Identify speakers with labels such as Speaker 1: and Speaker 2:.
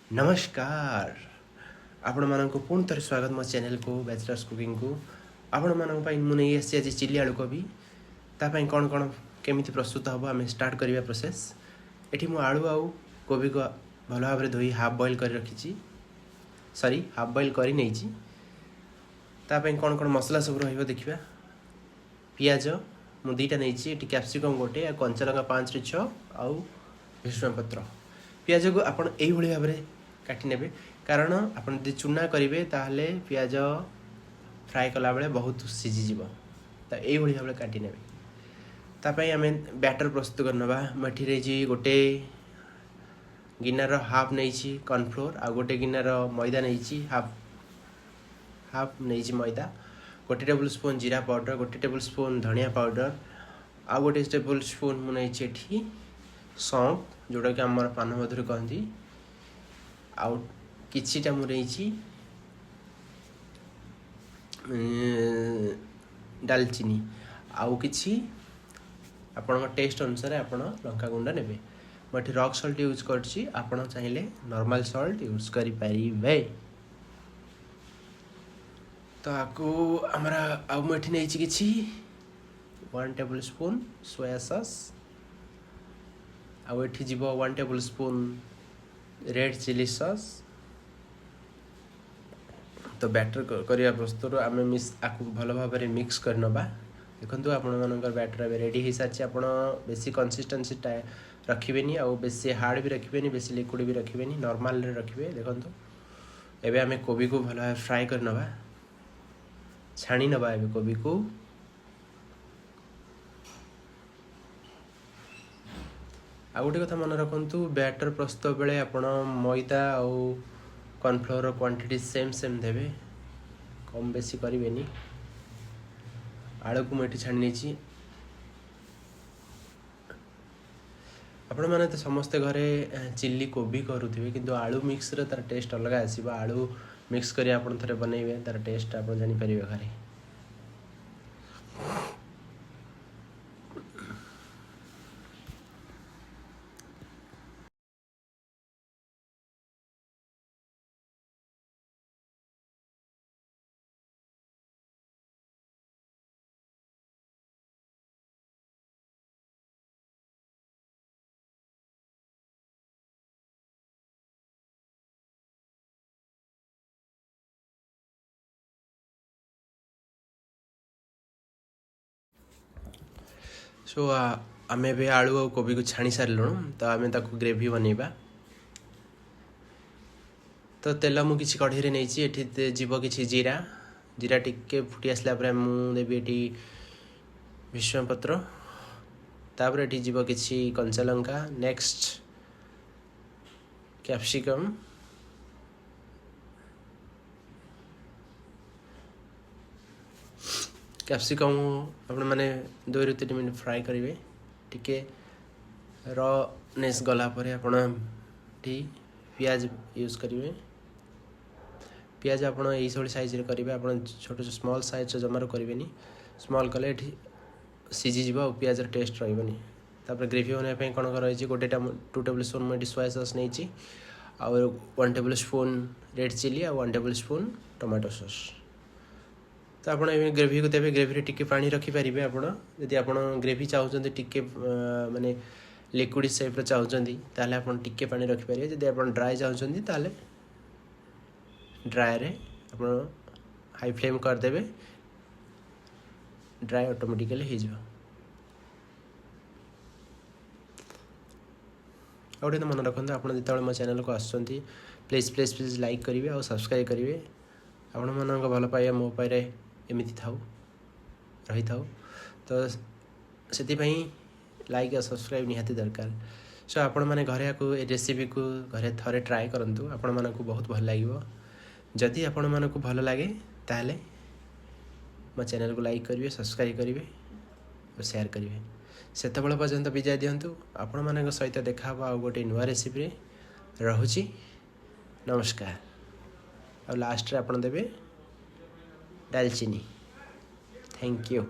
Speaker 1: ନମସ୍କାର, ଆପଣମାନଙ୍କୁ ପୁଣି ଥରେ ସ୍ୱାଗତ ମୋ ଚ୍ୟାନେଲକୁ, ବ୍ୟାଚଲର୍ସ କୁକିଂକୁ। ଆପଣମାନଙ୍କ ପାଇଁ ମୁଁ ନେଇ ଆସିଛି ଆଜି ଚିଲି ଆଳୁ କୋବି। ତା ପାଇଁ କ'ଣ କ'ଣ କେମିତି ପ୍ରସ୍ତୁତ ହେବ, ଆମେ ଷ୍ଟାର୍ଟ କରିବା ପ୍ରୋସେସ୍। ଏଠି ମୁଁ ଆଳୁ ଆଉ କୋବିକୁ ଭଲ ଭାବରେ ଧୋଇ ହାଫ୍ ବଏଲ୍ କରି ରଖିଛି, ସରି, ହାଫ୍ ବଏଲ୍ କରି ନେଇଛି। ତା ପାଇଁ କ'ଣ କ'ଣ ମସଲା ସବୁ ରହିବ ଦେଖିବା। ପିଆଜ ମୁଁ 2ଟା ନେଇଛି ଏଠି, କ୍ୟାପ୍ସିକମ୍ ଗୋଟେ, ଆଉ କଞ୍ଚାଲଙ୍କା 5ରୁ 6, ଆଉ ଭେସୁଙ୍ଗା ପତ୍ର। ପିଆଜକୁ ଆପଣ ଏଇଭଳି ଭାବରେ କାଟି ନେବେ, କାରଣ ଆପଣ ଯଦି ଚୁନା କରିବେ ତାହେଲେ ପିଆଜ ଫ୍ରାଏ କଲାବେଳେ ବହୁତ ସିଝିଯିବ। ତ ଏଇଭଳି ଭାବରେ କାଟି ନେବେ। ତା ପାଇଁ ଆମେ ବ୍ୟାଟର ପ୍ରସ୍ତୁତ କରିନେବା। ମୁଁ ଏଠି ନେଇଛି ଗୋଟେ ଗିନାର ହାଫ୍ ନେଇଛି କର୍ଣ୍ଣଫ୍ଲୋର୍, ଆଉ ଗୋଟେ ଗିନାର ମଇଦା ନେଇଛି, ହାଫ୍ ହାଫ୍ ନେଇଛି ମଇଦା, 1 ଟେବୁଲ୍ ସ୍ପୁନ୍ ଜିରା ପାଉଡ଼ର, 1 ଟେବୁଲ୍ ସ୍ପୁନ୍ ଧନିଆ ପାଉଡ଼ର, ଆଉ 1 ଟେବୁଲ୍ ସ୍ପୁନ୍ ମୁଁ ନେଇଛି ଏଠି ସୌମ୍ପ, ଯେଉଁଟାକି ଆମର ପାନମଧୁରୀ କହନ୍ତି, ଆଉ କିଛିଟା ମୁଁ ନେଇଛି ଡାଲଚିନି, ଆଉ କିଛି ଆପଣଙ୍କ ଟେଷ୍ଟ ଅନୁସାରେ ଆପଣ ଲଙ୍କା ଗୁଣ୍ଡ ନେବେ। ମୁଁ ଏଠି ରକ୍ ସଲ୍ଟ ୟୁଜ୍ କରୁଛି, ଆପଣ ଚାହିଁଲେ ନର୍ମାଲ୍ ସଲ୍ଟ ୟୁଜ୍ କରିପାରିବେ। ତ ଆକୁ ଆମର, ଆଉ ମୁଁ ଏଠି ନେଇଛି କିଛି 1 ଟେବୁଲ୍ ସ୍ପୁନ୍ ସୋୟା ସସ୍, ଆଉ ଏଠି ଯିବ 1 table spoon red chilli sauce. ତ ବ୍ୟାଟର କରିବା ପ୍ରସ୍ତୁତ, ଆମେ ମିକ୍ସ ଆକୁ ଭଲ ଭାବରେ ମିକ୍ସ କରିନେବା। ଦେଖନ୍ତୁ, ଆପଣମାନଙ୍କର ବ୍ୟାଟର ଏବେ ରେଡ଼ି ହେଇସାରିଛି। ଆପଣ ବେଶୀ କନସିଷ୍ଟେନ୍ସି ରଖିବେନି, ଆଉ ବେଶୀ ହାର୍ଡ଼ ବି ରଖିବେନି, ବେଶୀ ଲିକ୍ୱିଡ଼ ବି ରଖିବେନି, ନର୍ମାଲରେ ରଖିବେ। ଦେଖନ୍ତୁ, ଏବେ ଆମେ କୋବିକୁ ଭଲ ଭାବେ ଫ୍ରାଏ କରିନେବା, ଛାଣି ନେବା ଏବେ କୋବିକୁ। ଆଉ ଗୋଟେ କଥା ମନେ ରଖନ୍ତୁ, ବ୍ୟାଟର ପ୍ରସ୍ତୁତ ବେଳେ ଆପଣ ମଇଦା ଆଉ କର୍ଣ୍ଣଫ୍ଲୋରର କ୍ୱାଣ୍ଟିଟି ସେମ୍ ସେମ୍ ଦେବେ, କମ୍ ବେଶୀ କରିବେନି। ଆଳୁକୁ ମୁଁ ଏଠି ଛାଣି ନେଇଛି। ଆପଣମାନେ ତ ସମସ୍ତେ ଘରେ ଚିଲି କୋବି କରୁଥିବେ, କିନ୍ତୁ ଆଳୁ ମିକ୍ସର ତାର ଟେଷ୍ଟ ଅଲଗା ଆସିବ। ଆଳୁ ମିକ୍ସ କରି ଆପଣ ଥରେ ବନେଇବେ, ତାର ଟେଷ୍ଟ ଆପଣ ଜାଣିପାରିବେ ଘରେ। ସୋ ଆମେ ଏବେ ଆଳୁ ଆଉ କୋବିକୁ ଛାଣି ସାରିଲୁଣୁ, ତ ଆମେ ତାକୁ ଗ୍ରେଭି ବନେଇବା। ତ ତେଲ ମୁଁ କିଛି କଢ଼େଇରେ ନେଇଛି। ଏଠି ଯିବ କିଛି ଜିରା। ଜିରା ଟିକେ ଫୁଟି ଆସିଲା ପରେ ମୁଁ ଦେବି ଏଠି ଭେସୁଙ୍ଗା ପତ୍ର। ତାପରେ ଏଠି ଯିବ କିଛି କଞ୍ଚା ଲଙ୍କା, ନେକ୍ସଟ କ୍ୟାପ୍ସିକମ୍। କ୍ୟାପ୍ସିକମ୍ ଆପଣମାନେ 2ରୁ 3 ମିନିଟ୍ ଫ୍ରାଏ କରିବେ। ଟିକେ ରନେସ୍ ଗଲା ପରେ ଆପଣ ଏଠି ପିଆଜ ୟୁଜ୍ କରିବେ। ପିଆଜ ଆପଣ ଏଇଭଳି ସାଇଜ୍ରେ କରିବେ, ଆପଣ ଛୋଟ ସ୍ମଲ୍ ସାଇଜ୍ର ଜମାରୁ କରିବେନି। ସ୍ମଲ୍ କଲେ ଏଠି ସିଝିଯିବ ଆଉ ପିଆଜର ଟେଷ୍ଟ ରହିବନି। ତାପରେ ଗ୍ରେଭି ବନାଇବା ପାଇଁ କ'ଣ କରାଯାଇଛି? ଗୋଟେ 2 ଟେବୁଲ୍ ସ୍ପୁନ୍ ମୁଁ ଏଠି ସୋୟା ସସ୍ ନେଇଛି, ଆଉ 1 ଟେବୁଲ୍ ସ୍ପୁନ୍ ରେଡ଼୍ ଚିଲି, ଆଉ 1 ଟେବୁଲ୍ ସ୍ପୁନ୍ ଟମାଟୋ ସସ୍। ତ ଆପଣ ଏବେ ଗ୍ରେଭିକୁ ଦେବେ। ଗ୍ରେଭିରେ ଟିକେ ପାଣି ରଖିପାରିବେ ଆପଣ। ଯଦି ଆପଣ ଗ୍ରେଭି ଚାହୁଁଛନ୍ତି, ଟିକେ ମାନେ ଲିକ୍ୱିଡ଼ ସେପ୍ର ଚାହୁଁଛନ୍ତି, ତାହେଲେ ଆପଣ ଟିକେ ପାଣି ରଖିପାରିବେ। ଯଦି ଆପଣ ଡ୍ରାଏ ଚାହୁଁଛନ୍ତି, ତାହେଲେ ଡ୍ରାଏରେ ଆପଣ ହାଇ ଫ୍ଲେମ୍ କରିଦେବେ, ଡ୍ରାଏ ଅଟୋମେଟିକାଲି ହେଇଯିବ। ଆଉ ଗୋଟେ ମନେ ରଖନ୍ତୁ, ଆପଣ ଯେତେବେଳେ ମୋ ଚ୍ୟାନେଲକୁ ଆସୁଛନ୍ତି, ପ୍ଲିଜ୍ ପ୍ଲିଜ୍ ପ୍ଲିଜ୍ ଲାଇକ୍ କରିବେ ଆଉ ସବସ୍କ୍ରାଇବ୍ କରିବେ। ଆପଣମାନଙ୍କ ଭଲ ପାଇବା ମୋ ଉପରେ ଏମିତି ଥାଉ, ରହିଥାଉ, ତ ସେଥିପାଇଁ ଲାଇକ୍ ଆଉ ସବସ୍କ୍ରାଇବ୍ ନିହାତି ଦରକାର। ସୋ ଆପଣମାନେ ଘରେ ୟାକୁ, ଏ ରେସିପିକୁ ଘରେ ଥରେ ଟ୍ରାଏ କରନ୍ତୁ, ଆପଣମାନଙ୍କୁ ବହୁତ ଭଲ ଲାଗିବ। ଯଦି ଆପଣମାନଙ୍କୁ ଭଲ ଲାଗେ, ତାହେଲେ ମୋ ଚ୍ୟାନେଲକୁ ଲାଇକ୍ କରିବେ, ସବସ୍କ୍ରାଇବ୍ କରିବେ ଓ ସେୟାର କରିବେ। ସେତେବେଳେ ପର୍ଯ୍ୟନ୍ତ ବିଦାୟ ଦିଅନ୍ତୁ। ଆପଣମାନଙ୍କ ସହିତ ଦେଖା ହେବ ଆଉ ଗୋଟେ ନୂଆ ରେସିପିରେ। ରହୁଛି, ନମସ୍କାର। ଆଉ ଲାଷ୍ଟରେ ଆପଣ ଦେବେ ଡାଲଚିନି। Thank you.